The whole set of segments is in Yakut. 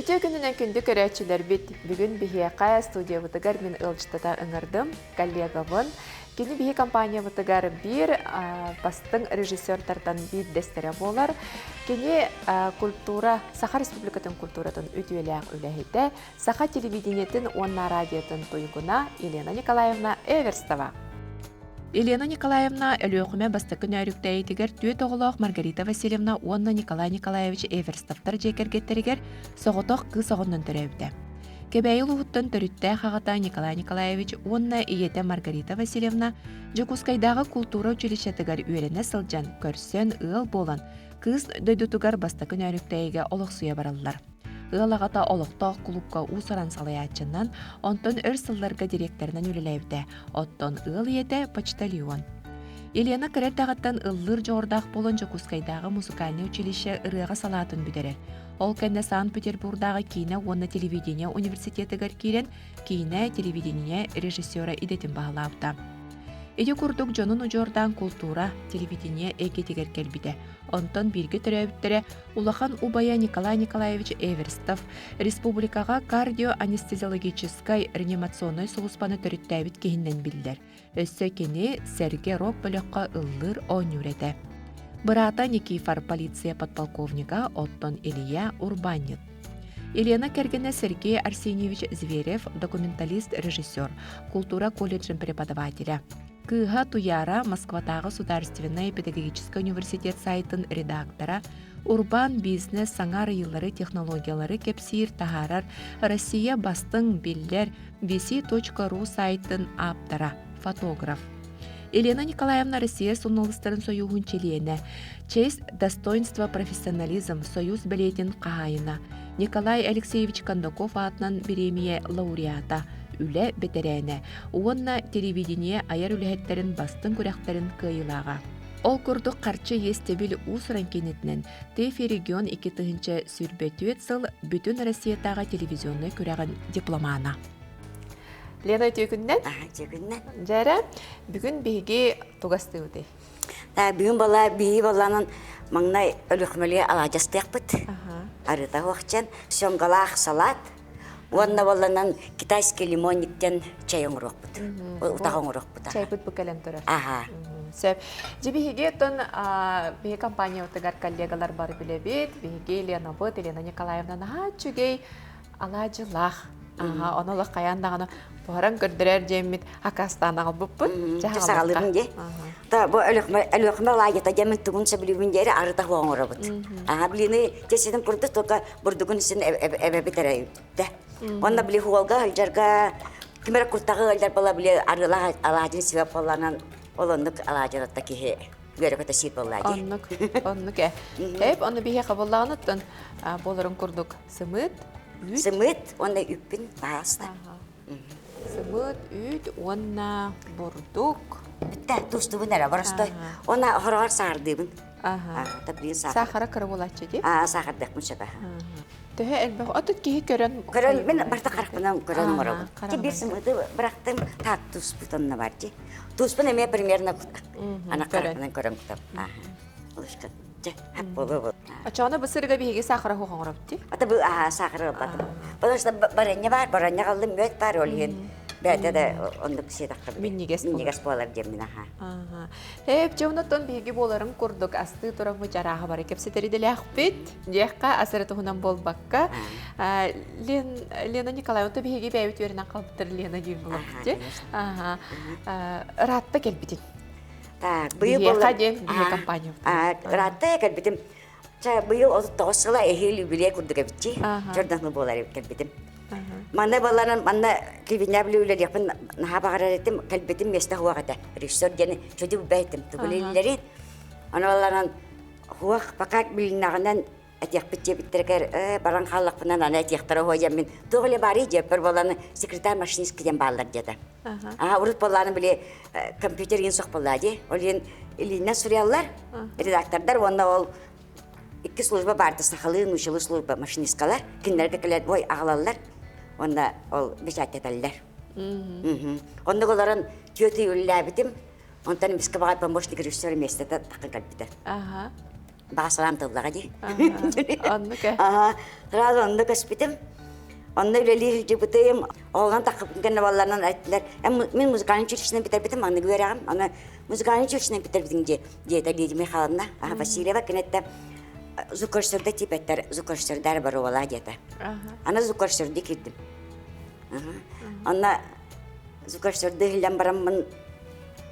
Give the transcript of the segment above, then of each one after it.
Үтүө күнүнэн күндү көрөөччүлэрбит! Бүгүн биһиэхэ студиябытыгар мин ыалдьыттата ыҥырдым коллегабын. Кини биһи компаниябытыгар биир бастыҥ режиссердартан биирдэстэрэ буолар. Кини культура, Саха Республикатын культуратын үтүөлээх үлэһитэ, Саха телевидениетин уонна радиотын туйгуна Елена Николаевна Эверстова. Елена Николаевна Өлүөхүмэ бастакы нөөрүктээйитигэр түөрт оҕолоох Маргарита Васильевна уонна Николай Николаевич Эверстовтар дьиэ кэргэттэригэр соҕотох кыыс оҕоннон төрөөбүтэ. Кэбээйи улууһуттан төрүттээх аҕата Николай Николаевич уонна ийэтэ Маргарита Васильевна Дьокуускайдааҕы култуура училищетыгар үөрэнэ сылдьан көрсөн ыал буолан, кыыс дойдутугар бастакы нөөрүктээйигэ олохсуйа бараллар. Ыал аҕата олохтоох кулуупка уус-уран салайааччынан, онтон өр сылларга дириэктэринэн үлэлээбитэ, оттон ыал ийэтэ почтальон. Елена кыра эрдэҕиттэн ыллыыр дьоҕурдаах буолан Дьокуускайдааҕы музыкальнай училище ырыаҕа салаатын бүтэрэр. Ол кэннэ Санкт-Петербурдааҕы киинэ уонна телевидение университетыгар киирэн киинэ, телевидение режиссера идэтин баһылаабыта. Ити курдук дьонун удьуордаан култуура, телевидение эйгэтигэр кэлбитэ. Онтон бииргэ төрөөбүттэрэ улахан убайа Николай Николаевич Эверстов республикаҕа кардиоанестезиологическай реанимационнай сулууспаны төрүттээбит киһинэн биллэр. Өссө кини Сэргэ рок бөлөххө ыллыыр оонньуур этэ. Быраата Никифор полиция подполковнига, оттон Илья урбаанньыт. Елена кэргэнэ Сергей Арсеньевич Зверев документалист, режиссер, култуура колледжын преподавателэ. Кыыһа Туяра Москватааҕы Государственнай педагогическай университет сайтын редактора, урбаан бизнес саҥа арыйыылары технологиялары кэпсиир таһаарар Россия бастыҥ биллэр vc.ru сайтын ааптара, фотограф. Елена Николаевна Россия суруналыыстарын сойууһун чилиэнэ, Честь, достоинство, профессионализм сойуус бэлиэтин хаһаайына, Николай Алексеевич Кондаков аатынан бириэмийэ лауреата, үлэ бэтэрээнэ уонна телевидение айар үлэһиттэрин бастыҥ күрэхтэрин кыайыылааҕа. Ол курдук харчы иэстэбил уус-уран киинэтинэн ТЭФИ регион 2024 сыл Бүтүн Россиятааҕы телевизионнай күрэҕин дипломана. Лена үтүө күннэн. Үтүө күннэн. Дьэрэ, бүгүн биһиги тугастыыбытый? Бүгүн бала биһиги баланан маҥнай Өлүөхүмэлигэ алаадьастыахпыт. Арыта хуохчан, семгалаах салат уонна баланан китайский лимонниктен чай оҥоруохпут. Утах оҥоруохпут. Чайбыт бу кэлэн турар. Аха. Сөп. Дьэ биһиги оттон биһи компаниябытыгар коллегалар бары билэбит. Биһиги Ленабыт, Елена Николаевна наһаа үчүгэй алаадьылаах. Аха, ону олох хайаан даҕаны буһаран көрдөрөр диэммит акаастаан аҕалбыппыт. Дьэ саҕалыыбын дии. Та бу Өлүөхүмэ алаадьыта диэммин тугун сөбүлүүбүн диэри арыта оҥоробут. Аха блины теситин курдук только бурдугун исин эбэбит эрэ үттэ. Онно били хуолга сылдьарга ким эрэ куртаҕы ыалдьар буола били арыылаах алаадьын сиэп буолланан ол оннук алаадьыратта киһи үөрэ-көтө сиир буоллаа дии. Оннук, оннук ээ. Эп, ону биһиэхэ буоллаҕыныттан буоларын курдук сымыыт, үүт. Сымыыт уонна үппүн баһаалыста. Сымыыт, үүт уонна бурдук. Бүттэ, туустубун эрэ, боростой. Уонна хороҕор саардыыбын. Саахара кыра буолааччы дии? Аа, саахардыахпын сөп. Төһө элбэх? Отут киһи көрөн... Көрөн, мин барыта харахпынан көрөн оҥоробун. Биир сымыыты бырахтым, таак туспут онно бар дии. Туспун эмиэ примерно ана харахпынан көрөн кутам. Ылышка. Дьэ, буолуо Очоҕуна бу сырыга биһиги саахара суох оҥоробут дии? Ата бу аа саахара ылбатым. Потому что баранньа баар, баранньа қаллым мүөт баар ол иһин бэйэтэ да оннук сиэтэххэ минньигэс минньигэс буолар диэммин аха. Аха. Эп дьэ оннуттан биһиги буоларын курдук астыы тураммыт арааһа бары кэпсэтэр идэлээхпит. Диэххэ ас эрэ туһунан буолбакка Лена Николаевна биһиги бэйэбит үөрэнэн хаалбыттар Лена диир буолабыт дии. Аха. Ыраатта кэлбитин. Так, быйыл Биһиэхэ диэн биһиэ компания. Ыраатта кэлбитим. Ча быйыл 39 сыла эһиил юбилей курдук эбитчи. Чордохну буолар эбит кэлбитим. Манна баланан манна кибинэ били үлэлиэхпин наһаа баҕарар этим, кэлбитим миэстэ хуох этэ. Режиссер диэни чөдү билбэйтим. Тугулиллэрин. Аны баланан хуох пока билиннэҕинэн этиэхпит диэбиттэригэр ээ баран хааллахпына аны этиэхтэрэ уһуо диэммин туох эле баарый диэппэр буоланы секретарь машинистка диэн бааллар диэтэ. Аа урут буоллааны били компьютер иин сох буоллаа дии. Ол иһин илиинэн суруйаллар редактордар уонна ол икки служба баарда сахалыы нуучалыы служба машинисткалар кинилэргэ кэлэн ой аҕалаллар уонна ол бэчээттэтэллэр. Оннук олорон түөтүй үлэлээбитим. Онтон эмискэ баҕар помощник режиссера миэстэтэ таххан кэлбитэ. Аха. Баҕа тыллаҕа дии. Оннук э. Аха, сразу онно көспүтүм. Онно үлэлии сылдьыбытым. Оҕолон таххыппын кэннэ балларынан эттилэр. Мин музыкальный училищены бүтэрбитим, маннык үөрэҕим. Аны музыкальный училищены бүтэрбитиҥ дии, диэтэ Лидия Михайловна. Аха, Васильева киниттэн звукорежиссерда тиипэттэр, звукорежиссердар боруобалаа диэтэ. Аны звукорежиссердии киирдим. Онно звукорежиссердыы иһиллэн бараммын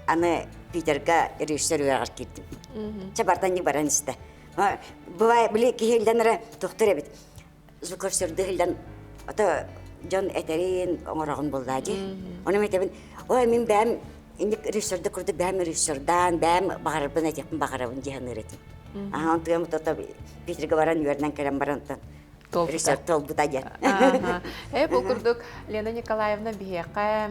аны Питерга режиссер үөрэҕэр киирдим. Чэ бартан баран истэ. Бывает, били киһи иһиллэн эрэ тохтор эбит. Звукорежиссердыы иһиллэн ото дьон этэрин оҥороҕун буоллаа дии. Ону этэбин, ой мин бэйэм инник режиссерда курдук бэйэм режиссердаан, бэйэм баҕарарбын этиэхпин баҕарабын дии саныыр этим. Аха, онтугам тото Питерга баран үөрэнэн кэлэн баран Толбута. Толбута диэн. Э, бу курдук Лена Николаевна биһиэхэ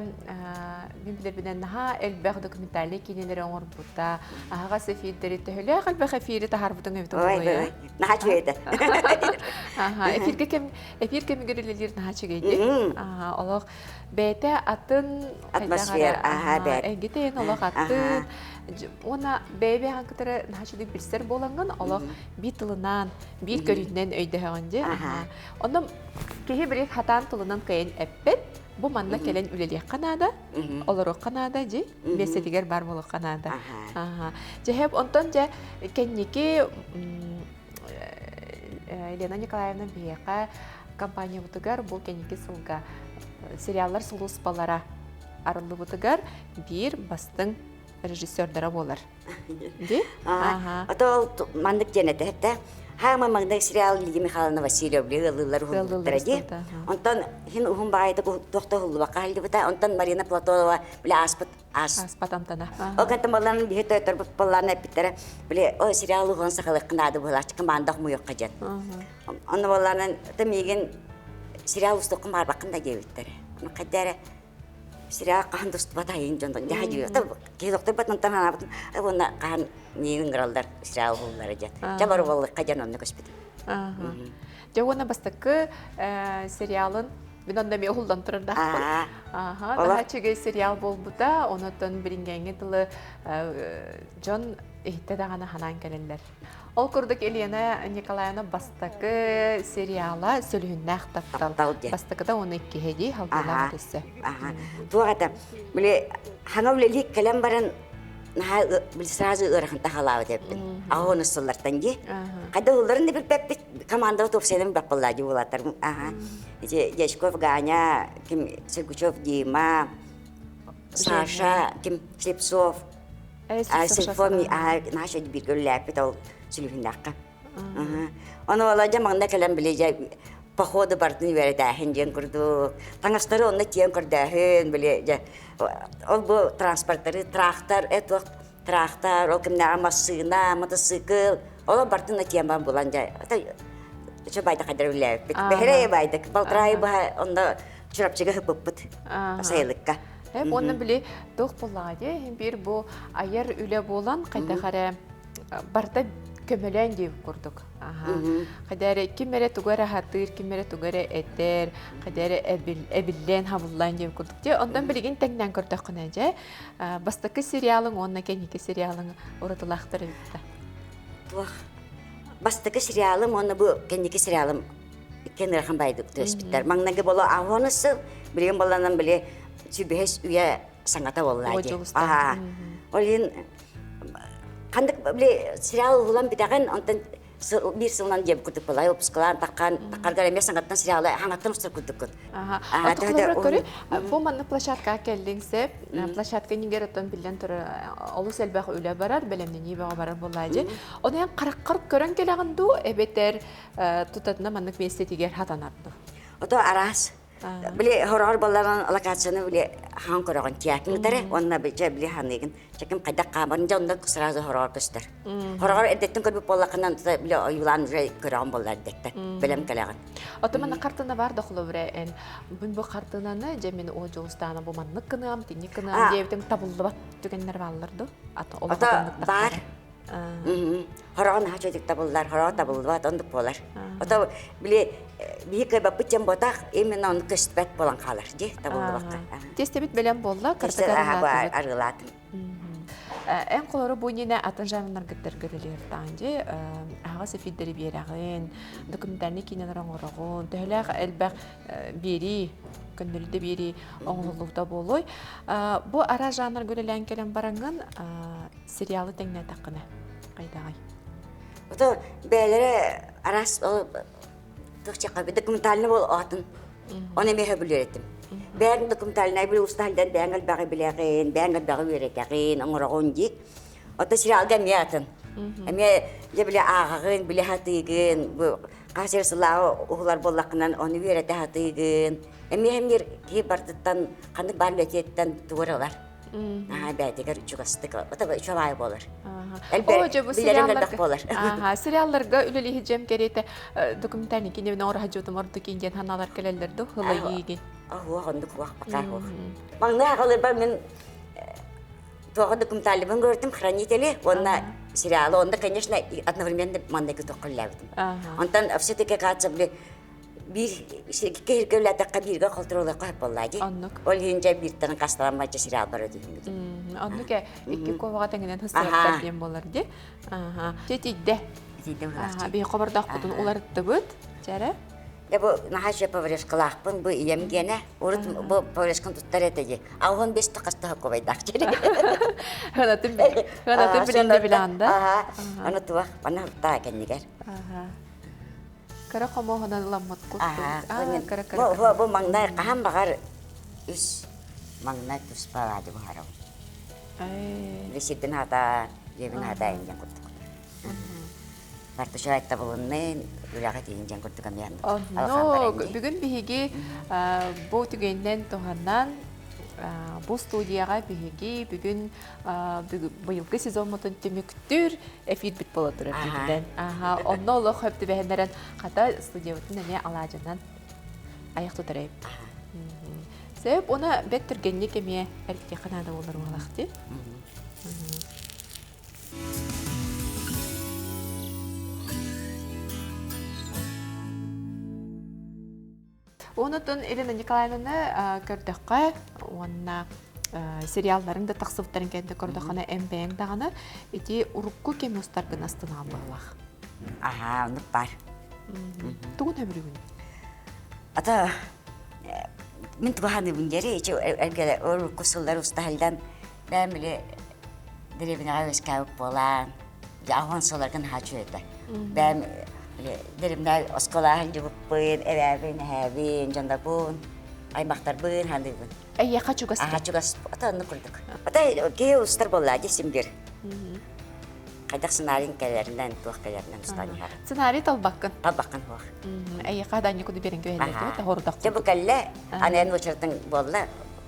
мин билэрбинэн наһаа элбэх документальнай киинэлэри оҥорбута. Аһаҕас эфирдэри төһөлөөх элбэх эфири таһаарбытыҥ эбит Ой, наһаа үчүгэй этэ. Аха, эфиргэ кэм эфир кэмигэр үлэлиир наһаа үчүгэйдик. Аха, олох бэйэтэ атын атмосфера, аха, бэт. Эйгитин олох атын. Уонна бэйэ-бэйэҕин кытары наһаа үчүгэй билсэр буолаҥҥын олох биир тылынан биир көрүүнэн өйдөһөҕүн дии. Онно киһи били хатаан тылынан кыайан эппэт, бу манна кэлэн үлэлиэххэ наада, олоруохха наада дии, миэстэтигэр баар буолуохха наада. Дьэһэп, онтон дьэ кэнники Елена Николаевна биһиэхэ компаниябытыгар бу кэнники сылга сериаллар сулууспалара арыллыбытыгар биир бастыҥ режиссердара буолар. Ди? Ото ол маннык диэн этэ этэ. Хаама маҥнай сериал Лидия Михайловна Васильева ыаллыылар уһуллубуттара дии. Онтон хин уһун баҕайытык туох да уһуллубакка хааллыбыта. Онтон Марина Платонова били ааспыт аас. Ааспат амтана. Ол кэнтэн баллан биһи тойтторбут баллаан эппиттэрэ. Били о сериал уһун сахалыахха наада буолааччы команда хомуйуохха диэн. Онно баллаанан та миигин сериал устуоххун баарбаккын да диэбиттэрэ. Ону хайда эрэ Сирэҕэ хаһан да устубат айын дьон дьаһайыы киһи тохтойботунтан санаабытым уонна хаһан миигин ыҥыраллар сирэҕэ уһуллара диэн дьэ бары буоллахха диэн онно көспүтүм. Дьэ уонна бастакы сериалын мин онно эмиэ уһуллан турардаахпын. Аха, наһаа үчүгэй сериал буолбута, онотон билиҥҥээҥҥи тылы дьон иһиттэ даҕаны ханаан кэлэллэр. Ол курдук Елена Николаевна бастакы сериала «Сөлүһүннээх таптал». Таптал диэн. Бастакыта уонна иккиһэ дии, халбалаах өссө. Туох это, били хаҥа үлэлии кэлэн баран наһаа били сразу ыарахан тахалаабыт эппин. Аҕа сыллартан дии. Хайда ылларын да билбэппит, командаҕа тупсайдан баппаллаа дии буолаттар. Аха. Ити Дьячков Ганя, ким Сергучев Дима, Саша, ким Слепцов, Симфония наша бииргэ үлэлээппит ол сүлүһүннээххэ. Ону Володя маҥна кэлэн били дьэ походу бардын үөрэтээһин диэн курдук таҥастары онно тиэн көрдөөһүн били дьэ ол бу транспорттары трактор э туох трактор ол кимнээҕэ массыына мотоцикл ол бартын тиэн бан булан дьэ чө байдак хайдар үлэлээбиппит бэһэрэ байдак балтараа быһа онно Чурапчыга ыппыппыт сайылыкка Уонна били туох буоллаҕа дии биир бу айар үлэ буолан хайдах эрэ барыта көмөлөөн диэбит курдук. Хайда эрэ ким эрэ тугу эрэ аһатыыр, ким эрэ тугу эрэ этэр, хайда эрэ эбиллээн хабыллаан диэбит курдук. Дьэ, онтон билигин тэҥнээн көрдөххүнэ дьэ, бастакы сериалыҥ уонна кэнники сериалыҥ уратылаахтар эбит да. Туох бастакы сериалым уонна бу кэнники сериалым иккиэн ыарахан баайдык түбэспиттэр. Маҥнайгы боло аһуон сыл, билигин болланан били сүбэһис үйэ саҥата буолла дии. Аа. Ол иһин ханнык били сериал уһулан бүтэҕин, онтон биир сылынан диэбит курдук былай выпускалаан таххан таххаргар эмиэ саҥаттан сериалы хаҥаттан устар курдуккун. Ага. Бу маннык площадкаҕа кэллиҥ сөп. Площадка иннигэр оттон биллэн турар олус элбэх үлэ барар, бэлэмнэнии бөҕө барар буоллаа дии. Ону эн хараххар көрөн кэлэҕин дуу, эбэтэр тутатына маннык миэстэтигэр хатанар дуу? Ото араас. Били хороҕор болларан локацияны били хаан көрөҕүн театрын таре онно дьэ били ханыгын чеким хайдах хаамарын дьэ онно сразу хороҕор көстөр. Хороҕор эрдэттэн көрбүт буоллаххынан били ойуулаан уже көрөҕүн боллар эрдэттэн бэлэм кэлэҕин. Ото манна хартына бар да холобура эн бу бу хартынаны дьэ мин о дьулустаана бу маннык гыныам тинник гыныам диэбитиҥ табыллыбат түгэннэр бааллар ду? Ата Ото баар Хороҕо наһаа үчүгэйдик табыллар, хороҕо табыллыбат, оннук буолар. Ото били биһи кыайбаппыт диэн буотах, именно ону көстүбэт буолан хаалар дии табыллыбакка. Тиэстэбит бэлэм буолла, картыга арыылаатым. Эн холору бу иннинэ атын жанрдаргыттарга үлэлиэхтээн дии. Аһаҕас эфирдэри биэрэҕин, документальнай киинэлэр оҥороҕун, төһөлөөх элбэх биэрии, көннөрү да биэрии оҥоһуллубута буолуой. Бу араас жанрга үлэлээн кэлэн бараҥҥын сериалы тэҥнээтэххинэ хайдаҕай? Ото бэйэлэрэ араас документальный бол атын. Оны эмиэ сөбүлүүр этим. Бэйэҥ документальнай били устаһалдан бэйэҥ элбэҕи билэҕин, бэйэҥ элбэҕи үөрэтэҕин, оҥороҕун дии. Ото сериалга эмиэ атын. Эмиэ дьэ били ааҕаҕын, билэ сатыыгын, бу хас сир сылааҕы уһулар буоллаххынан ону үөрэтэ сатыыгын. Эмиэ эмиэ киһи бардыттан ханнык баар үлэтиттэн тугу эрэ ылар. Аха бэйэтигэр чугастык үчүгэй буолар. О, дьэ бу сериалларга Аха, сериалларга үлэлиһи дьэм кэриэтэ документальный кинебин оҥоро дьуутум ордук индиэн ханалар кэлэллэр ду хылайыыгин. Аһуох оннук хуах пока хуох. Маҥнай аҕалырбар мин туоҕа документальныбын көрдүм хранители уонна сериалы онно конечно одновременно манныгы тоххоллээбитим. Онтон все-таки кажется били биир киһиргэ үлээтэххэ бииргэ холтуруулахха сөп буоллаа дии. Оннук. Ол иһин дьэ бииртэн хасталаммачча сериал бара түһүммүтүм. Оннук ээ икки куобаҕа тэҥинэн хыстыраттар диэн буолар дии. Аха. Дьэ тиийдэ. Тиийдэ Аха, биһи хобордоохпутун уларыттыбыт. Чэрэ. Дьэ бу наһаа үчүгэй поварешкалаахпын бу ийэм гиэнэ. Урут бу поварешканы туттар этэ дии. Ауһун бес хаста хоккобайдаах чэрэ. Ханатын ханатын билинде биланда. Аха. Аны туох, аны таа кэннигэр. Аха. Кыра хомуоһунан ыламмыт Аһаа, куттубут. Кыра кыра. Бу бу маҥнай хаһан баҕар үс маҥнай туспа алаадьы буһарабын. Били сирбин аһатаан, дьиэбин аһатаайын диэн курдук. Бартышай табылыннын, үлэҕэ тиийин диэн курдук эмиэ Онно бүгүн биһиги бу түгэнинэн туһанан бу студияҕа биһиги бүгүн быйылгы сезоммутун түмүктүүр эфирбит буола турар диэтинэн. Аха, онно олох хөп түбэһиннэрэн хата студиябытын эмиэ алаадьынан айах тутар эбит. Сөп, уна бэт түргэнник эмиэ эргитиэххэ наада буолар буолах дии. Онутун Елена Николаевнаны көрдөххө уонна сериалларын да тахсыбыттарын кэннэ көрдөххүнэ эн бэйэҥ даҕаны ити урукку кэми устаргын астынаан быһылаах. Аһаа, оннук баар. Тугун сөбүлүүгүн? Ата мин тугу диэри ичи эргele урукку сыллар устаһылдан бэйэм били дэриэбинэҕэ үөскээбит буолан аҕыһын сылларгын хаачы этэ. Бэйэм дэриэбинэ оскуолаҕа сылдьыбыппын, эбээбин, эһээбин, дьоннорбун, аймахтарбын ханыыбын. Эйиэхэ чугас Аха чугас, ата оннук курдук. Ата киһи устар буоллаа дии син биир. Хайдах сценарийын кэлэринэн, туох кэлэринэн устан иһэр. Сценарий талбаккын. Талбаккын суох. Эйиэхэ да аньыкуду берен көһөллөр хорудах. Дьэ бу кэллэ, аны эн уочаратыҥ буолла,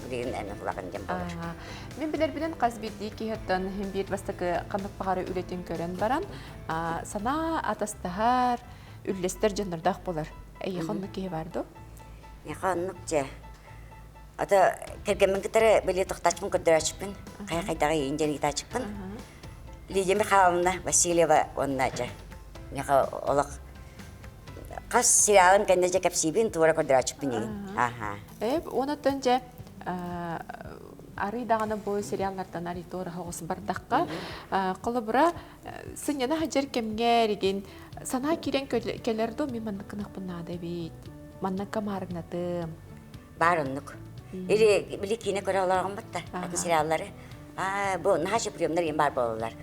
билигин эн улахан диэн буолар. Мин билэрбинэн хас биирдии киһиттэн иһин биир бастакы ханнык баҕары үлэтин көрөн баран, санаа атастаһар, үллэстэр дьоннордоох буолар. Эйиэхэ оннук киһи бар дуо? Миэхэ оннук дьэ. Ата кэргэммин кытары били тохтаачпын көрдөрөөччүппүн, хайа хайдаҕы иин диэн ыытааччыппын. Лидия Михайловна Васильева уонна дьэ миэхэ олох хас сериалым кэннэ дьэ кэпсиибин туора көрдөрөөччүппүн игин. Аха. Э, онуттан дьэ арый даҕаны бу сериаллартан арый туора оҕус бардахха холобура сынньана сылдьар кэмҥэ эригин санаа киирэн кэлэр дуу мин маннык гыныахпын наада эбит манныкка маарыҥнатым Баар оннук. Или били киинэ көрө олороҕун батта атын сериаллары. Аа бу наһаа приемнар иин баар буолаллар.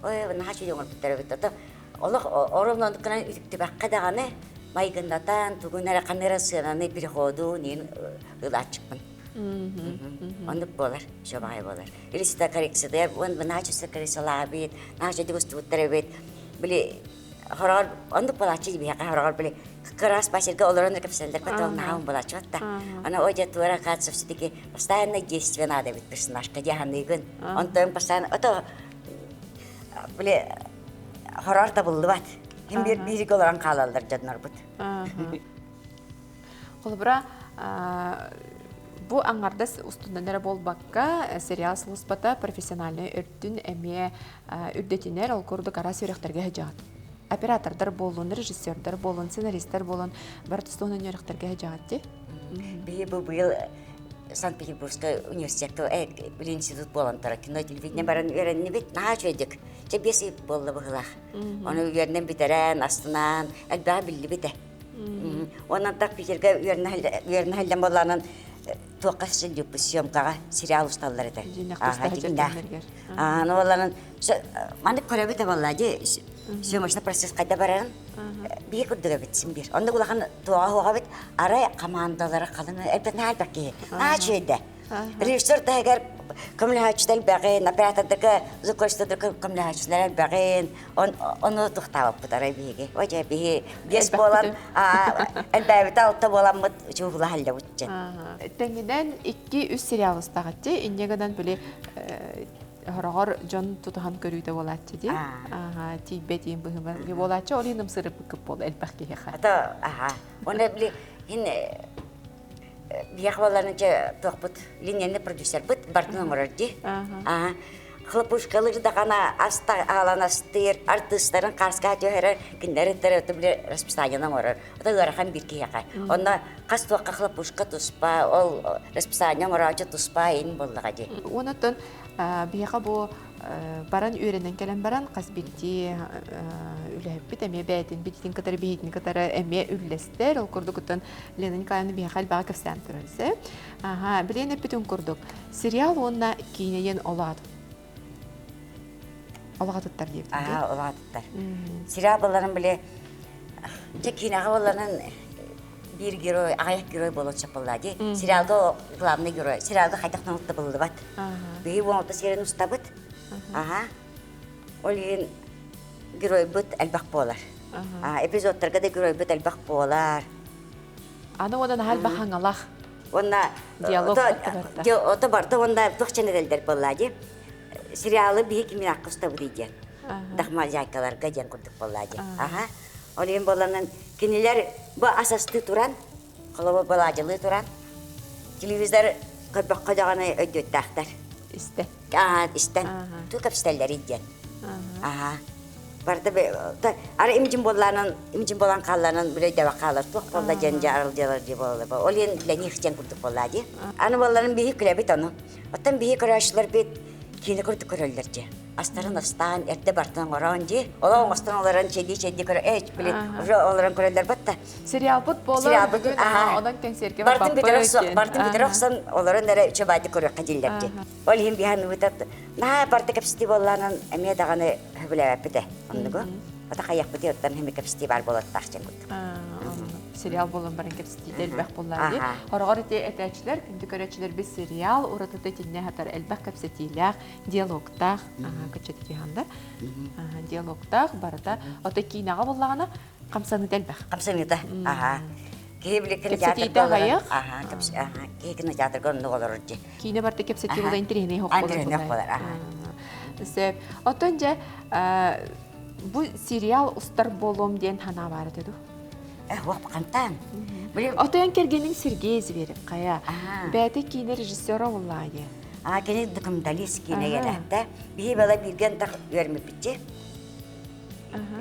Ой наһаа үчүгэй оҥорбуттар эбит. Ото олох оромнонуккунан үтүктүбэххэ даҕаны майгыннатан тугун эрэ ханна эрэ сыананы переходу ниин ылааччыкпын. Оннук буолар, все баҕайы буолар. Или сита коррекция, уон наһаа чувство коррекциялаабыт, наһаа үчүгэй устубуттар эбит. Били хороҕор оннук буолааччы биһиэхэ хороҕор били кыраас пасерга олорон кэпсэллэр потом наһаа буолааччы батта. Ана ой дьэ туора кажется все-таки постоянно действие надо бит персонажка дьаһаныыгын. Онтон постоянно ото били хороор табыллыбат. Ким биир бииргэ олорон хаалаллар дьоннорбут. Холобура, бу аҥардас устунан эрэ буолбакка, сериал сулууспата профессиональнай өртүн эмиэ үрдэтинэр, ол курдук араас үөрэхтэргэ сылдьаҕыт. Оператордар буоллун, режиссердар буоллун, сценаристар буоллун, бары тустуһунан үөрэхтэргэ сылдьаҕыт дии. Биһи бу быйыл. Санкт-Петербургскай университетка били институт буолан турар кино телевидение баран үөрэннибит наһаа үчүгэйдик. Чэ биэс ый буолла быһыылаах. Ону үөрэнэн бүтэрэн, астынан, элбэҕи биллибит ээ. Онон так Питергэ үөрэнэ сылдьан буоллаҕынан туохха сылдьыппыт съемкаҕа сериал усталлар этэ. Аны буоллаҕынан маннык көрөбүт да буоллаа дии съемочный процесс хайда барарын биир курдук эбит син биир. Оннук улахан туоҕа суоҕа эбит. Арай командалара халыҥ элбэх наһаа элбэх киһи. Наһаа үчүгэйдэ. Режиссер таһыгар көмөлөһөөччүлэр элбэҕин, оператордарга, звукорежиссердарга көмөлөһөөччүлэр элбэҕин, ону тохтообоппут арай биһиги. Ой дьэ биһи биэс буолан, элбээбитэ алта буоламмыт чууһула халлабыт дьэн. Тэҥинэн икки-үс сериал устаҕаччы, инньэ гынан били хороҕор дьон тутуһан көрүүтэ буолааччы дии. Аха, тиийбэт иин быһыма буолааччы, ол иһин ымсырыппыккыт буола элбэх киһиэхэ. Ата, аха. Оны били хин биһиэхэ буолларына дьэ туохпут линияны продюсербыт бартын оҥорор дии. Аа хлопушкалыыр даҕаны аста аалан астыыр, артыыстарын хааска түһэрэр, кинилэри ыттар били расписаниены оҥорор. Ото ыарахан биир киһиэхэ. Онно хас туохха хлопушка туспа, ол расписание оҥороочу туспа ин буоллаҕа дии. Онон биһиэхэ бу баран үөрэнэн кэлэн баран хас биирдии үлэһиппит эмиэ бэйэтин бититин кытары биһитин кытары эмиэ үллэстэр. Ол курдук оттон Лена Николаевна биһиэхэ элбэҕи кэпсээн турар. Аха, билиэн эппитин курдук, сериал уонна киинэ диэн олоҕатыттар диэбитин. Аа, олоҕатыттар. Сериал болларын били дьэ киинэҕэ болларын биир герой, аҕыйах герой буолуон сөп буолла дии. Сериалга главный герой. Сериалга хайдах ноҥутта буллубат. Биһи уон сиэрин устабыт. Аха. Ол иһин геройбут элбэх буолар. Эпизодтарга да геройбут элбэх буолар. Аны уонна наһаа элбэх хаҥалах. Уонна диалог ото барда уонна туох чэнэрэлдэр буолла дии. Сериалы биһи кимиэхэ устабыт диэн. Дахмазяйкаларга диэн курдук буолла дии. Аха. Ол иһин буолланан кинилэр бу ас астыы туран, холобур балаадьылыы туран, телевизор көрбөххө даҕаны өйдүөттээхтэр. Истэн. Аа, истэн. Туу кэпсэтэллэрий диэн. Аха. Барда ара имдьин буоллаанан, имдьин буолан хаалланан билэ дэбэ хаалар туох буолла диэн дьэ аралдьалар дии буолла. Ол иһин лэниих диэн курдук буолла дии. Аны буолларын биһи күлэбит ону. Оттон биһи көрөөччүлэрбит киинэ курдук көрөллөр дии. Астарын астаан, эрдэ бартын оҥорон дии. Олох оҥостон олорон чэйдии-чэйдии көрө, э, били, уже олорон көрөллөр батта. Сериалбыт буолар бүгүн, онон кэнсиэргэ бартын бүтэрэ охсон, бартын бүтэрэ охсон олорон эрэ үчүгэй көрүөххэ дииллэр дии. Ол иһин биһаныбыта наһаа барда кэпсэтии буоллаанан эмиэ даҕаны сөбүлээбэппит ээ. Оннугу. Ата хайахпыт оттон хими кэпсэтии баар буолуохтаах дьэн курдук. Сериал буолан баран кэпсэтиитэ элбэх буоллаа дии. Хороҕор ити этээччилэр, күндү көрөөччүлэр бис сериал уратыта итиннэ хатар элбэх кэпсэтиилээх, диалогтаах, кэпсэтиһанда диалогтаах барыта. Ото киинэҕэ буоллаҕына хамсаныыта элбэх. Хамсаныыта, аха. Киһи били Кэпсэтиитэ аҕыйах. Аха, киһи кинотеатрга оннук олорор дии. Киинэ барыта кэпсэтии була интэриэһинэй хоп болар. Сөп. Оттон дьэ бу сериал устар буолуом диэн санаа баар этэ дуу? Э, хантан? Отойон кэргэниҥ Сергей Зверев хайа. Бэйэтэ киинэ режиссера буоллаа дии. А кини документалист киинэ кэлэхтэ. Биһи бала бииргэн так үөрмүппүтчи.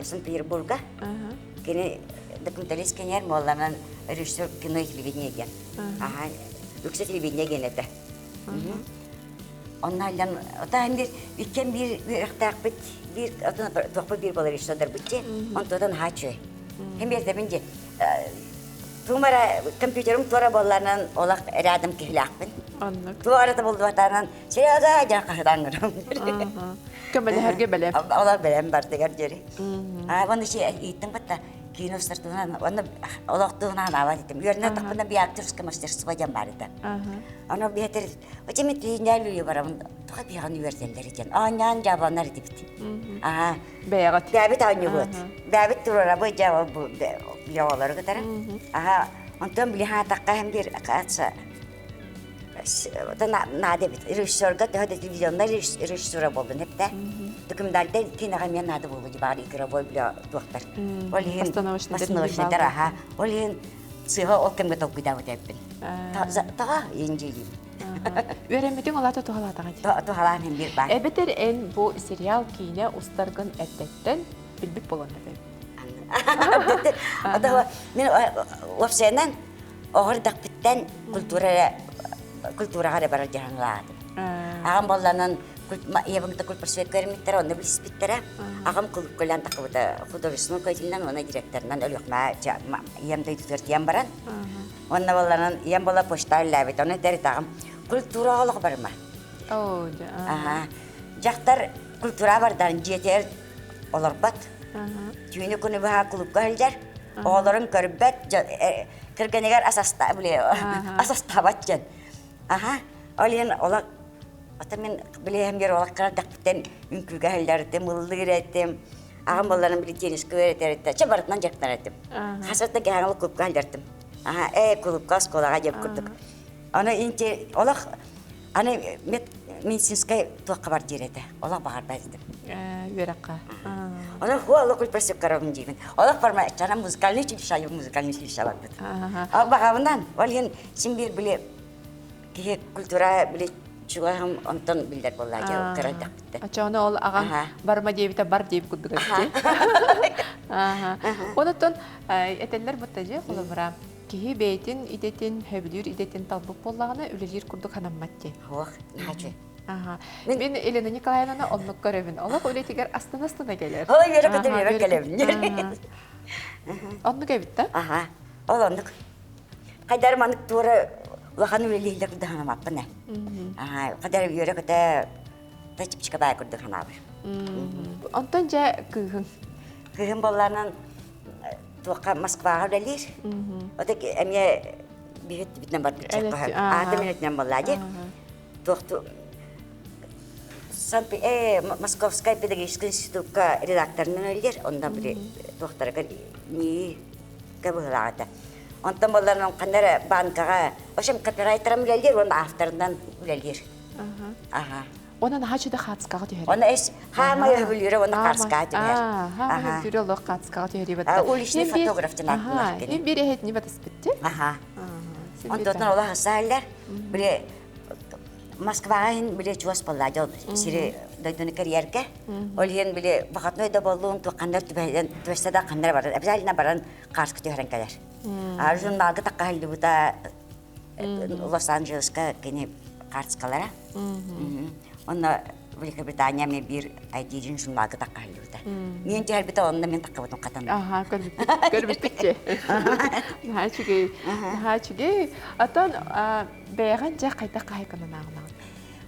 Санкт-Петербурга. Кини документалист киниэр буолланан режиссер кино и телевидение диэн. Аха, үксэ телевидение диэн этэ. Онно аллан отаан биир иккен биир үөрэхтээхпит биир отон туохпут биир буолар режиссердарбыт дии. Онтуотан наһаа үчүгэй. Хим биэрдэбин дии. Туумара компьютерым туора буолларынан олох рядом киһилээхпин. Оннук. Туора да булдубатаанан Серега дьэ хаһытаан Көмөлөһөргө бэлэм. Олор бэлэм бардыгар диэри. Аа, уонна чи ииттин батта кино устартуунан уонна олохтуунан аабат этим. Үөрэнэ тахпына би актерское мастерство диэн баар этэ. Аны биэтер очеми тиинээл үйэ барабын туха биһан үөрдэллэр диэн. Аанньаан жабанар дибит. Аа. Бэйэҕит. Бэбит аанньыбыт. Бэбит турарабы жа бу яолары кытары. Аха, онтон били хаатакка хем бир акаца наада эбит. Режиссерга төһө да телевизионнай режиссера буоллун эптэ. Документальдай киноҕа эмиэ наада буолуо дии баар игровой бля туохтар. Ол иһин постановочныйдар аха. Ол иһин сыыһа ол кэмҥэ толкуйдаабыт эбиппин. Таҕа индиилиим. Үөрэммитиҥ олата туһалаатаҕа дии. Туһалаан иһин биир баар. Эбэтэр эн бу сериал киинэ устаргын эрдэттэн билбит буолан эбит. Мин уопсайынан оҕо эрдэхпиттэн культура эрэ. культураҕа эрэ барар дьаһаҥлаатым. Аҕам болланан ийэбин кытта культпросвет көрүммүттэрэ, онно билиспиттэрэ. Аҕам кулуккалаан таххыбыта художественный руководителинэн уонна директорынан Өлүөхмэ ийэм дойдутугар тиийэн баран. Онно болланан ийэм буола почта үллээбит. Ону этэр аҕам культураҕа олох барыма. Аха. Дьахтар культура бардан дьиэтигэр олорбот. Түүнү күнү быһа клубка сылдьар. Оҕолорун көрбөт, кэргэнигэр ас астаабат дьон. Аха, ол иһин олох ата мин билиэһим олох кыра дэхпиттэн үҥкүүгэ сылдьар ыллыыр этим. Аҕам буолларым били теннискэ үөрэтэр этэ. Чэ барытынан дьарыктанар этим. Хасырта кэһэҥ клубка сылдьартым. Аха, ээ клубка оскуолаҕа диэбит курдук. Аны инти олох Аны медицинскэй туохха бар диир этэ. Олох баҕарбат этим. Үөрэххэ. Онон хуа олох кульпросекторовым диибин. Олох барма чана музыкальный училище, музыкальный училище барбыт. А баҕабынан, ол иһин син биир били киһи культура били чугаһым онтон биллэр буолла дьэ кыра эрдэхпиттэн. Очону ол аҕам барма диэбитэ бар диэбит курдук эбит. Онтон этэллэр бутта дьэ холобура Киһи бэйэтин идэтин, сөбүлүүр идэтин талбыт буоллаҕына, үлэлиир курдук санаммат дии. Суох, наһаа Аха. Мин Елена Николаевнаны оннук көрөбүн. Олох үлэтигэр астына-астына кэлэр. Ол үөрэ көтө үөрэ кэлэбин. Оннук эбит да? Аха. Ол оннук. Хайдар маннык туора улахан үлэлииллэр курдук санамаппын ээ. Аха. Хайдар үөрэ көтө та чипчика баай курдук санаабыр. Онтон дьэ кыыһын. Кыыһым боллаанан туохха Москваҕа үлэлиир. Ото эмиэ биһит битинэн барбыт аата минутунан буолла дии. Туохту Санкт Московскай педагогический институкка редакторынан үлэлиир. Онно били туохтарыгар нии быһылаах этэ. Онтон буоллар ханна эрэ банкаҕа, в общем, копирайтером үлэлиир уонна авторынан үлэлиир. Аха. Онон наһаа үчүгэй хаацкаҕа түһэр. Оны эс хаамай өһүлүүрэ уонна хаацкаҕа түһэр. Хаамай өһүлүүрэ олох хаацкаҕа түһэр ибат. Уличный фотограф диэн Хин бир эһэтини батыспытти. Аха. Онтон олох асааллар. Биле Москваҕа иһин биле чугас буолла дьол сири дойдуну кэрийэргэ. Ол иһин биле бахатной да боллуун туохханнар түбэһэн түбэстэ да ханнар барар. Обязательно баран хааска түһэрэн кэлэр. А журналга таккаһыллыбыта Лос-Анджелеска кини карточкалара. Онно Великобритания мен биир ID журналга таккаһыллыбыта. Мен түһэрбитэ онно мен таккабытым хатан. Аха, көрбүппүт, көрбүппүт Наһаа үчүгэй, наһаа үчүгэй. Отон бэйэҕин дьэ хайдах хаһайканан ааҕынаҕын?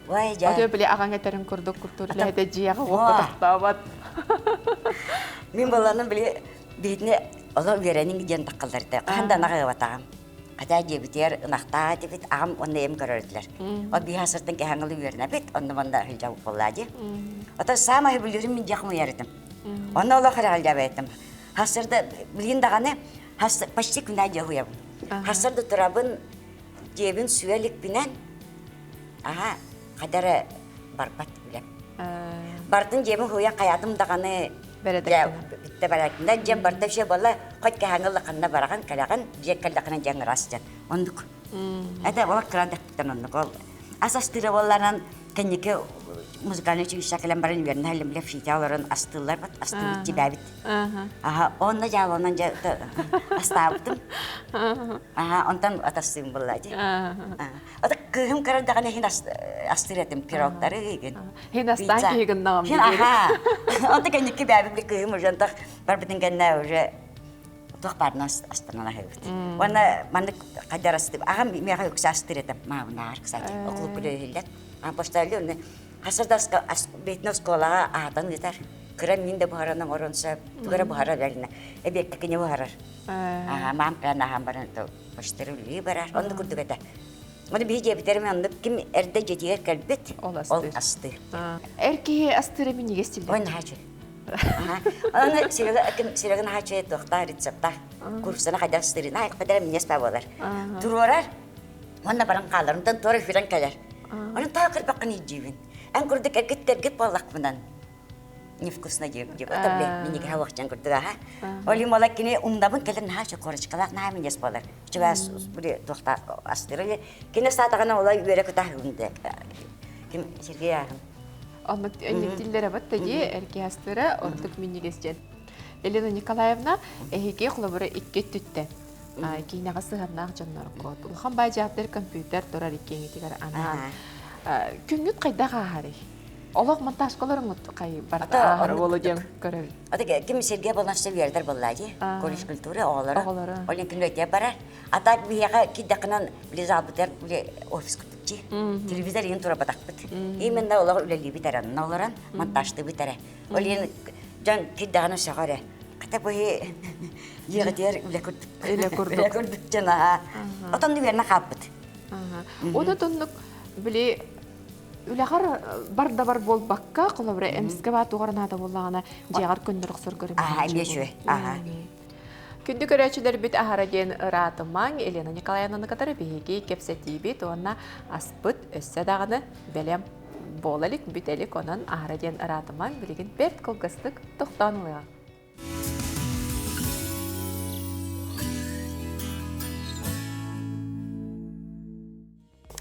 Ой, дьэ. Ото били аҕаҥ этэрин курдук культура үлэһитэ дьиэҕэ уокка тохтообот. Мин баланым били биһитини олох үөрэниҥ диэн таккаллар этэ. Хаһан да анаҕа ыабатаҕым. Хотя дьиэбитигэр ынахтаах этибит, аҕам уонна ийэм көрөр этилэр. Ол биир сыртан кэһэҥ үөрэнэбит, онно манна сылдьабыт буоллаа дии. Ото саамай сөбүлүүрүм мин дьиэ хомуйар этим. Онно олох эрэҕэлдьээбэт этим. Хасырда билигин даҕаны почти күнэ дьиэ хуйабын. Хасырда турабын, дьиэбин сүө иликпинэн, аха, хайда эрэ барбат үлэм. Бартын дьиэбин хуйан хайаатым даҕаны Бүттэ бэрээкинэ дьиэм барда вообще буолла хоть кэһээҥҥи улаханна бараҕын кэлэҕин дьиэ кэллэххинэ дьиэҥ ыраас дьэн оннук это ол кыра дэхпиттэн оннук ол ас астыыра буолларан кэнники музыкальный училище кэлэн баран үөрэнэ һэллим билэ фитя олорон астыыллар бат астыыбыт дьибээбит аха онно дьааланан дьэ астаабытым аха онтон атастыым буолла дии Ата кыыһым кыра даҕаны иһин астыыр этим пирогтары игин. Хин астаан киһи гыннаҕым. Хин аха. Онто кэнники бээбит кыыһым уже антах барбытын кэннэ уже туох баарынан астанан аһыыбыт. Уонна маннык хайдар астыып. Аҕам миэхэ үксэ астыыр этим. Маабынаар, кстати. Оклуп үлэлииллэр. А поставили оны хасырда бейтин оскуолаҕа аатан ыытар. Кыра мин да буһаран оҥорон сөп. Тугара буһара бэринэ. Эбиэккэ кини буһарар. Аха, маам кыан аһаан баран Почтары үлэлии барар. Оннук курдук этэ. Ону биһи дьиэбитэрим оннук ким эрдэ дьиэтигэр кэлбит, ол астыыр. Эр киһи астыыра минньигэс тиллэр. Ой, наһаа үчүгэй. Аны Серега наһаа үчүгэй туохтаах рецептаах. Курсана хайдах астыырын, аа, хайдах минньигэс баа буолар. Туруорар, уонна баран хаалар, онтон туора хүрэн кэлэр. Онон таа кырбаххын илдьиибин. Эн курдук эргит-тэргит буоллахпынан невкусно диэбит диэбит ото бile минигэһэ уохчан курдук аха ол иһин буола кини умнабын кэлин наһаа үчүгэй корочкалаах наһаа минньигэс буолар үчүгэй били туохта астыыр кини астаатаҕына ола үөрэ кытаһыгын де ким Сергей ааһын Оннук тиллэрэ батта дии эрки астыра ордук минньигэс диэн Елена Николаевна эһиги холобура икки өттүттэн. Киинэҕэ сыһыаннаах дьонноргут. Улахан баайдьааттар компьютер турар иккиэҥитигэр анаан. Күҥҥүт хайдах ааһарый? Олох монтажкаларыҥыт хай барыта ааһар буолу диэн көрөбүт. Ата ким Сергей Балашев үөрэтэр буоллаа дии. Колледж культуры оҕолоро. Оҕолоро. Ол күнүөтэ барар. А так биһиэхэ киирдэххинэн били залбытыгар били офис курдук дии. Телевизор иһин турабатахпыт. Именно олох үлэлиибит эрэ, онно олорон монтажтыыбыт эрэ. Ол иһин дьон киирдэҕинэ сөҕөр эрэ. Хата бу дьиэҕитигэр үлэ курдук. Үлэ курдук. Үлэ курдук дьон аһаа. Отон үөрэнэ хаалбыт. Онон оннук били үлэҕэр бар да бар буолбакка, холобура эмискэ баа тугар наада буоллаҕына дьиэҕэр көннөр охсоргор Аха, эмиэ үчүгэй. Аха. Күндү көрөөччүлэрбит аһара диэн ыраатымаҥ Елена Николаевнаны кытары биһиги кэпсэтиибит уонна аспыт өссө даҕаны бэлэм буола илик, бүтэ илик, онон аһара диэн ыраатымаҥ билигин бэрт кылгастык тохтоон ылыаҕа.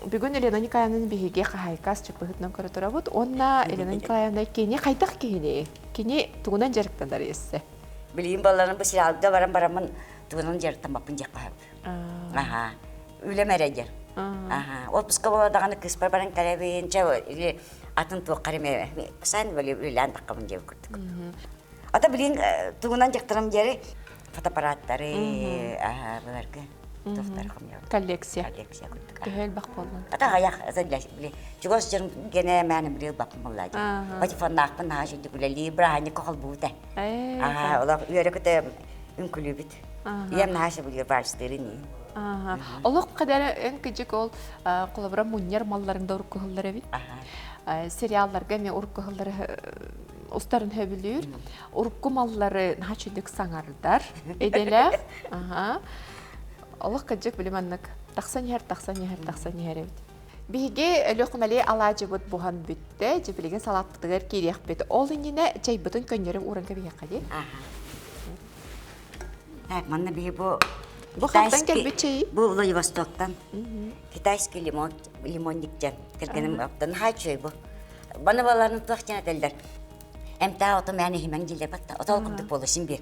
Бүгүн Елена Николаевнаны биһиги хаһаайка асчыппыһытынан көрө турабыт уонна Елена Николаевна кини хайдах киһини? Кини тугунан дьарыктанар ессе? Билигин балларын бу сериалга баран бараммын тугунан дьарыктаммаппын диэххэ сөп. Аха. Үлэм эрэ диэн. Аха. Отпуска буола даҕаны кыыспар баран кэлэбин, чэ или атын туоххар эмэ постоянно үлэлээн таххабын диэбит курдук. Ата билигин тугунан дьахтарым диэри фотоаппараттары, аха, быларгы туохтар хомуйабын. Коллекция. Коллекция курдук. Төһө элбэх буоллун? Ата аҕыйах, били чугас дьон генэ мээнэ били ылбаппын буоллаа дии. Патефоннаахпын наһаа үчүгдүк үлэлии, бырааһынньыкка холбуута. Аха, олох үөрэ-көтө үҥкүлүүбүт. Ийэм наһаа сөбүлүүр вальстыырын иин. Олох кадара эн кыдьык ол холобура мунньар малларың да уруккуһуллар эбит. Сериалларга эмиэ уруккуһуллары устарын хөбүлүүр. Урукку маллары наһаа үчүгдүк саҥардар идэлээх. Олох кыдьык били маннык тахсан иһэр, тахсан иһэр, тахсан иһэр эбит. Биһиги Өлүөхүмэлии алаадьыбыт буһан бүттэ, дьэ билигин салааппытыгар киириэхпит. Ол иннинэ чайбытын көннөрү ууран кэбиһиэххэ дии. Так, манна биһи бу Бу хантан кэлбит чэйи? Бу Владивостоктан. Китайский лимон, лимонник диэн. Кэргэним аптан хааччый бу. Баны баларын туох диэн этэллэр. Эмтаа ото мээн иһимэҥ дииллэр батта. Отол курдук буолу син биир.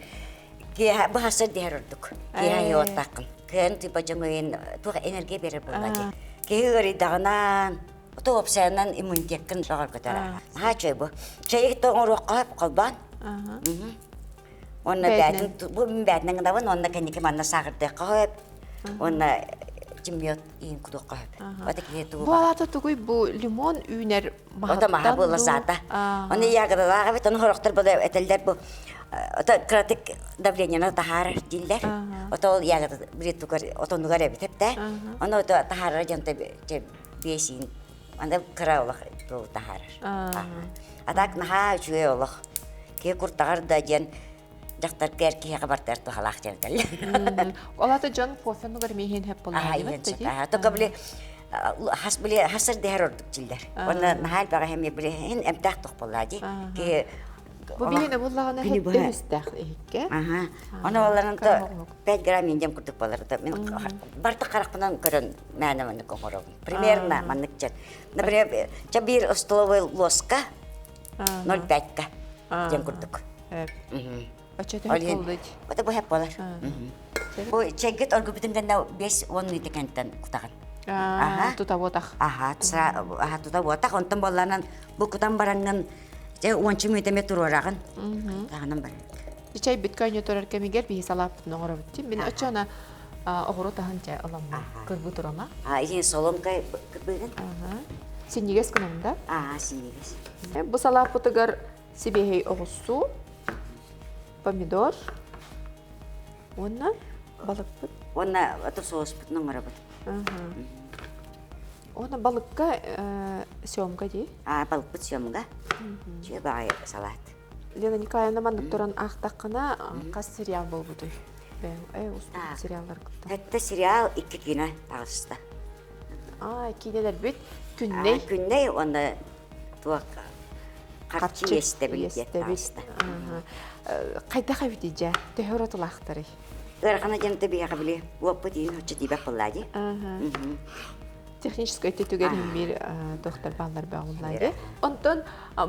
Киэһэ быһасыр диһэр ордук. Киэһэ иһиоттааххын. Кыайан тыыпа дьоҥойун туох энергия берер буолла дии. Киһи ыарыйдаҕынан, ото уопсайынан иммунитеккын бөҕөргөтөр. Хааччый бу. Чэйи оҥоруохха холбоон. Уонна бээтин бу бээтинэн гынабын, уонна кэнники манна сааҕырдыахха сөп. Уонна чиммиот иин кутуохха сөп. Ото киһи тугу Бу алаата тугуй бу лимон үүнэр Ото маһа маһыттан буолла дуу? саата. Оны ягодалаах эбит, оны хорохтор була этэллэр бу ото кыратык давлениены таһаарар дииллэр. Ото ол ягода билетугар отонугар эбит эптэ. Оны ото таһаарар дьонто биэсиин аны кыра олох таһаарар. А так наһаа үчүгэй олох. Киһи куртаҕар да диэн дьахтарга эр киһиэхэ бартыгар туһалаах диэн этэллэр. Ол ата дьон кофенугар миһин хэп Аха иһэн сөп. Аха только били хас били хасыр дэһэр ордук дьиллэр. Онно наһаа элбэҕи эмиэ били иһин эмтээх тох буоллаа дии. Киһи Бу биһине буллаҕына хэттэ үстээх иһикке. Аха. Оны оларын то 5 грамм индем курдук болар. Мен барты харахпынан көрөн мээнэ маннык оҥоробун. Примерно маннык чэ. Например, чэ биир столовой ложка 0,5-ка диэн курдук. Оччо төһө буоллуй? Ото бу хэп буолар. Бу чэйгит оргуппутун кэннэ 5-10 мүнүүтэ кэнтэн кутаҕын. Аха. Тута буотах. Аха, аха тута буотах. Онтон буолланан бу кутан бараҥҥын дьэ уонча мүнүүтэ эмэ туруораҕын. Таһынан барар. Чэйбит көөнньө турар кэмигэр биһи салааппытын оҥоробут. Мин оччоно оҕуру таһын чэ ыламмын кырбы турама. А, иһин соломка кырбыгын? Синньигэс гынам да? Аа, синньигэс. Бу салааппытыгар сибиэһэй оҕуссу, помидор уонна балыкпыт. Уонна ото соуспутун оҥоробут. Уонна балыкка семга дии? Аа, балыкпыт семга. Үчүгэй баҕайы салат. Лена Николаевна маннык туран аахтаххына хас сериал буолбутуй? Бэйэҥ устубут сериаллар кытта. Сэттэ сериал, икки киинэ таҕыста. Аа, киинэлэрбит Күннэй. Күннэй уонна туох харчы иэстэбил диэн таҕыста. Хайдах эбитий дьэ? Төһө уратылаахтарый? Ыарахана диэн биһиэхэ били уоппут иин оччо тиийбэт буоллаа дии. Техническэй өттүгэр биир тохтор бааллар бөҕүллари. Онтон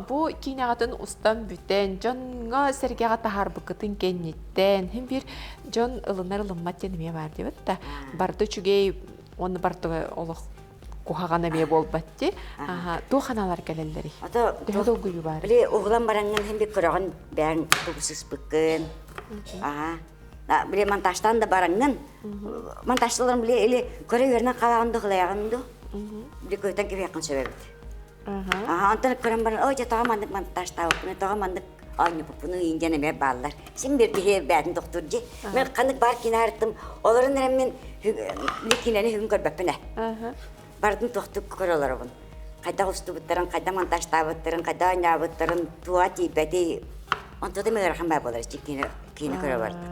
бу киинэҕитин устан бүтэн, дьоҥҥо сэргэҕэ таһаарбыккытын кэнниттэн, хин биир дьон ылынар ылыммат диэн эмиэ баар диэбит да, барыта үчүгэй уонна барыта олох куһаҕан эмиэ буолбат дии. Туох аналар кэлэллэрий? Төһө долгуйуу баар? Били уһулан бараҥҥын хин бир көрөҕүн бэйэҥ тугу сыспыккын. Аха. Били монтажтаан да бараҥҥын монтажталарын били или көрө үөрэнэн хаалаҕын да кылайаҕын ду. Били көтөн кэбиһиэххин сөп эбит. Аха, онтон көрөн баран, ой, дьэ тоҕо маннык монтажтаабыппын, тоҕо маннык оонньоппуппун иин диэн эмиэ бааллар. Син бир киһи бээтин тохтуур дии. Мен ханнык баар киинэ арыттым, олорон эрэн мин били киинэни бүгүн көрбөппүн ээ. Барытын тохтук көрө олоробун. Хайдах устубуттарын, хайдах монтажтаабыттарын, хайдах оонньообуттарын, туоҕа тиийбэтий. Онтон да ыарахан баа буолар киинэ киинэ көрө бардык.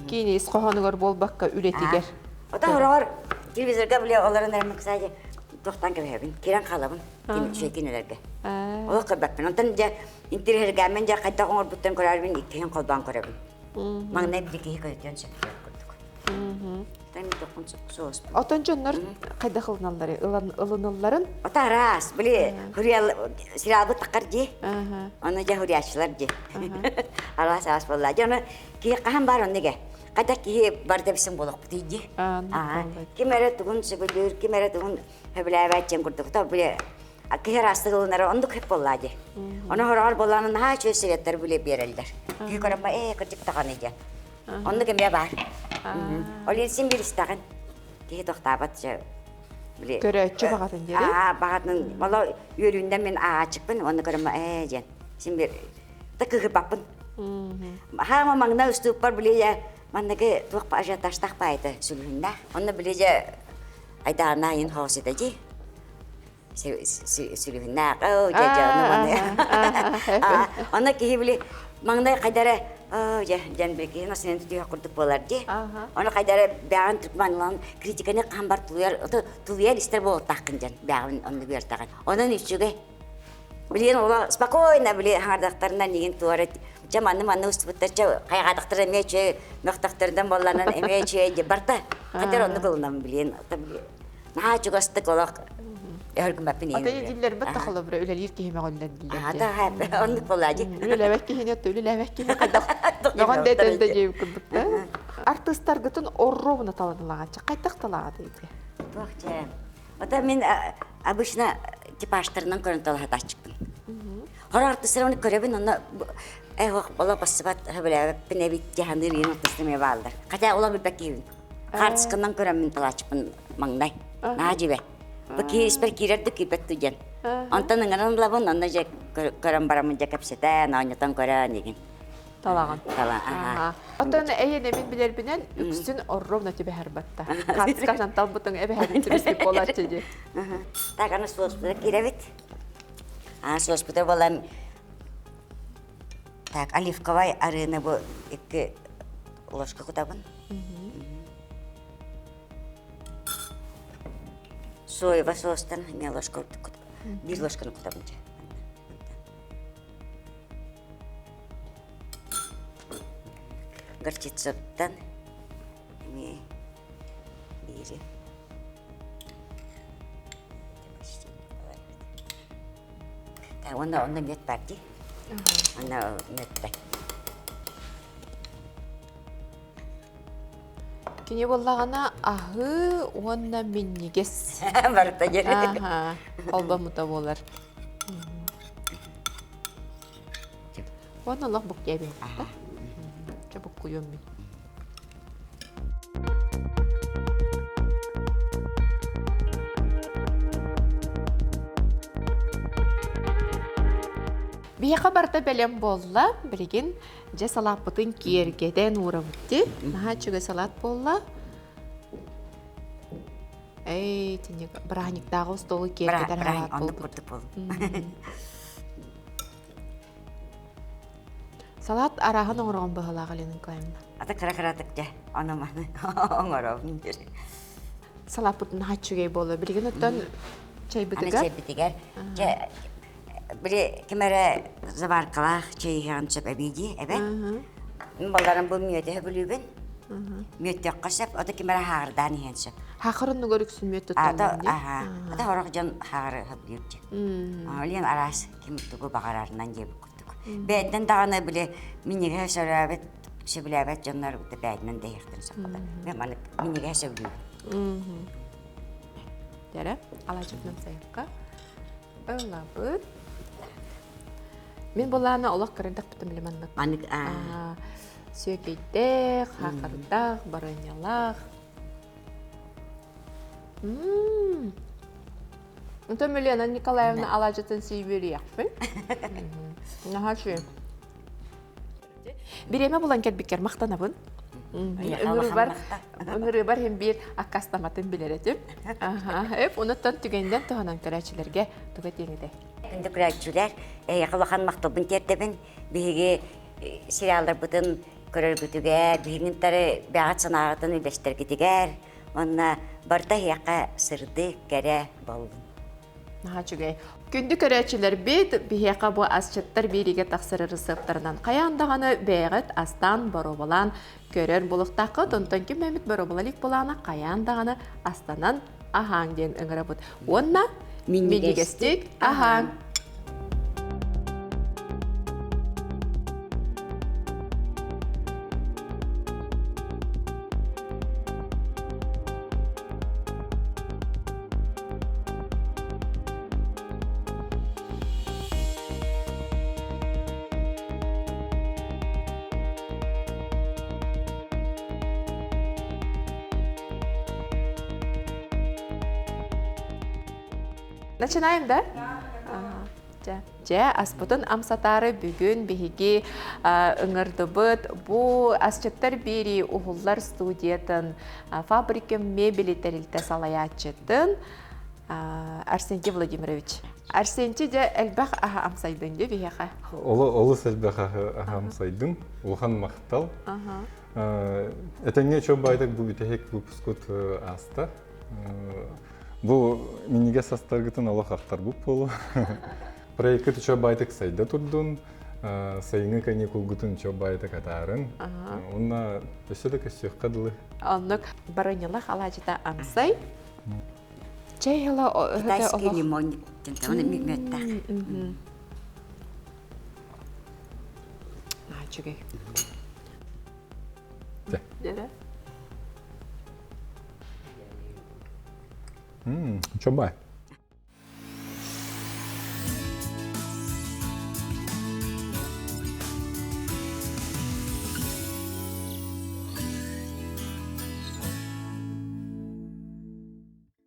Киинэ ис хоһоонугар буолбакка үлэтигэр. Ота хороҕор телевизорга били олорон эрэн кстати туохтан кэбиһэбин, киирэн хаалабын үчүгэй кинилэргэ. Олох көрбөппүн. Онтон дьэ интириэһиргээммин дьэ хайдах оҥорбуттан көрөрбүн иккиһин холбоон көрөбүн. Маҥнай били киһи көтүөн сөптөөх курдук. Отон дьоннор хайдах ылыналлары ылыналларын? Ото араас, били сериалбыт таххар дии. Ону дьэ хуриаччылар дии. Араас араас буолла. Дьэ ону киһи хаһан баар оннуга. Хайдах киһи барда бисин буолуохпутуй дии. Ким эрэ тугун сөбүлүүр, ким эрэ тугун сөбүлээбэт диэн курдук. То били киһи араастык ылынара оннук хөп буоллаа дии. Ону хороҕор буоллаҕына наһаа үчүгэй советтары били биэрэллэр. Киһи көрөн ээ кырдьык даҕаны диэн. Оннук эмиэ баар. Ол иһин син биир истэҕин. Киһи тохтообот дьэ били Көрөөччү баҕатын диэри. Аа баҕатын оло үөрүүннэн мин ааҕааччыкпын уонна көрөм ээ диэн. Син биир та кыһыппаппын. Хаама маҥна устууппар били манныгы туох ажиотажтаах баайта сүлүһүннээх. Онно били дьэ айдаана айын хоос этэ дии. Сүлүһүннээх оо дьэ дьэ ону маны. Онно киһи били маҥнай хайдара оо дьэ дьэн били киһи насынан түһэх курдук буолар дии. Ону хайдара бэҕин түркманлан критиканы хаан бар тулуйар тулуйар истэр буолтааххын дьэн бэҕин онну үөртэҕин. Онон үчүгэй Билигин олох спокойно били хаҥардахтарынан игин туора чэ манны манны устубуттар чэ хайҕаатахтара эмиэ чэ мөхтөхтөрүнэн буолланан эмиэ чэ дьэ барта хатар оннук ылынам билигин наһаа чугастык олох өһөргүмэппин Ата диллэрбэт да холобура үлэлиир киһи мөҕүллэр диллэр. Оннук буолаа дии. Үлэлээбэт киһини отто үлэлээбэт киһи хайдах мөҕөн да этэн да диэбит курдук да. Артыыстаргытын орровна таланалаҕаччы хайдах талаҕат ити? Туох чэ. Ата мин обычно типажтарынан көрөн талаһатааччыкпын. Хор артыстары көрөбүн, онно э ола бассыбат хөбүлээбэппин эбит дьаһаныыр иин артыстар эмиэ бааллар. Хотя ола билбэт киһибин. Хаартысканан көрөммүн талааччыппын маҥнай. Наһаа дьибэ. Бу киһи испэр киирэр да киирбэт дуу диэн. Онтон ыҥыран ылабын, онно дьэ көрөн бараммын дьэ кэпсэтэн, оонньотон көрөн игин. Талаҕын. Талаҕын. Оттон эйэнэмин билэрбинэн үксүн ровно түбэһэр батта. Хаартысканан талбытыҥ эбэһэрин түбэспит буолааччы дии. Так, аны суоспута киирэбит. А суоспута буолан так, оливковай арыыны бу икки ложка кутабын. Соевый соустан эмиэ ложка биир ложканы кутабын дьэ. Горчицаттан эмиэ биири уонна онно мүөт баар дии. Онно мүөттэн. Кини буоллаҕына аһыы уонна минньигэс. Барыта диэн. Холбоммута буолар. Уонна олох буккуйа Чэ буккуйуом мин. Биһиэхэ барыта бэлэм буолла. Билигин дьэ салааппытын киэргэтэн уурабыт дии. Наһаа үчүгэй салаат буолла. Эй, тинник бырааһынньыктааҕы остуолу киэргэтэр салаат буолбут. Салаат арааһын оҥороҕун быһыылаах Елена Николаевна. Ата кыра-кыратык дьэ, ону маны оҥоробун диир. Салааппыт наһаа үчүгэй буолла. Билигин оттон чайбытыгар? Аны чайбытыгар. Чэ, били ким эрэ заваркалаах чэй иһэҕин сөп эбии дии, эбэ? Мин балларым бу мүөтэ сөбүлүүбүн. Мүөттүөххэ сөп, ото ким эрэ хааҕырдаан иһиэн сөп. Хахыр оннугар үксүн мүөт тутталлар дии. Аха. Ата хорох дьон хаҕары хөбүлүүр дьэ. Олиэн араас ким тугу баҕарарынан диэбит курдук. Бэйэтинэн даҕаны били минньигэһи сөбүлээбэт сөбүлээбэт дьоннор бэйэтинэн дэһиэхтэрин сөп Мен маннык минньигэһи сөбүлүүбүн. Дьэрэ, алаачытынан сайыкка. Ылабыт. Мин булаана олох кырырдахпытым биле маннык. Маннык Сүөкэйдээх, хаахардаах, барыанньалаах. Онтон Елена Николаевна алаадьытын сии үөрүйэхпин. Наһаа үчүгэй. Бириэмэ булан кэлбиккэр махтанабын. Ыҥырыыбар ыҥырыыбар иһин биир аккаастаматын билэр этим. Эп онуттан түгэнинэн туһанан көрөөччүлэргэ тугу этиэҥ этэй? Күндү көрөөччүлэр, эһиэхэ улахан махталбын тиэрдэбин. Биһиги сериалларбытын көрөргүтүгэр, биһигинтары бэҕэт санааҕытын үллэстэргитигэр уонна барыта эһиэхэ сырдык, кэрэ буоллун. Наһаа үчүгэй. Күндү көрөөччүлэрбит, биһиэхэ бу асчыттар биэриигэ тахсар ырысыаптарынан хайаан даҕаны бэйэҕит астаан боруобалаан көрөр буолуохтааххыт. Онтон ким эмит боруобалалык былаана хайаан даҕаны астанан аһааҥ диэн ыҥырабыт. Уонна минньигэстик аһааҥ! Начинаем, да? Дьэ, дьэ, аспытын амсатаары бүгүн биһиги ыҥырдыбыт. Бу асчыттар биэрии уһуллар студиятын фабрика мебели тэрилтэ салайааччытын Арсентий Владимирович. Арсентий дьэ элбэх аһа амсайдын дии биһиэхэ. Олус элбэх аһа амсайдым. Улахан махтал. Этэҥҥэ чо байтак бу бүтэһик выпускут ааста. Бу минигэс астаргытын олох ахтарбыт буолу. Проекткыт чо байтак сайда турдун. Сайыҥҥы каникулгутун чо байтак атаарын. Уонна өссө да көссүөххэ дылы. Оннук барынньалах алаадьыта амсай. Чэй ыла Китайский лимон мүөттээх. Үчүгэй. Чобай.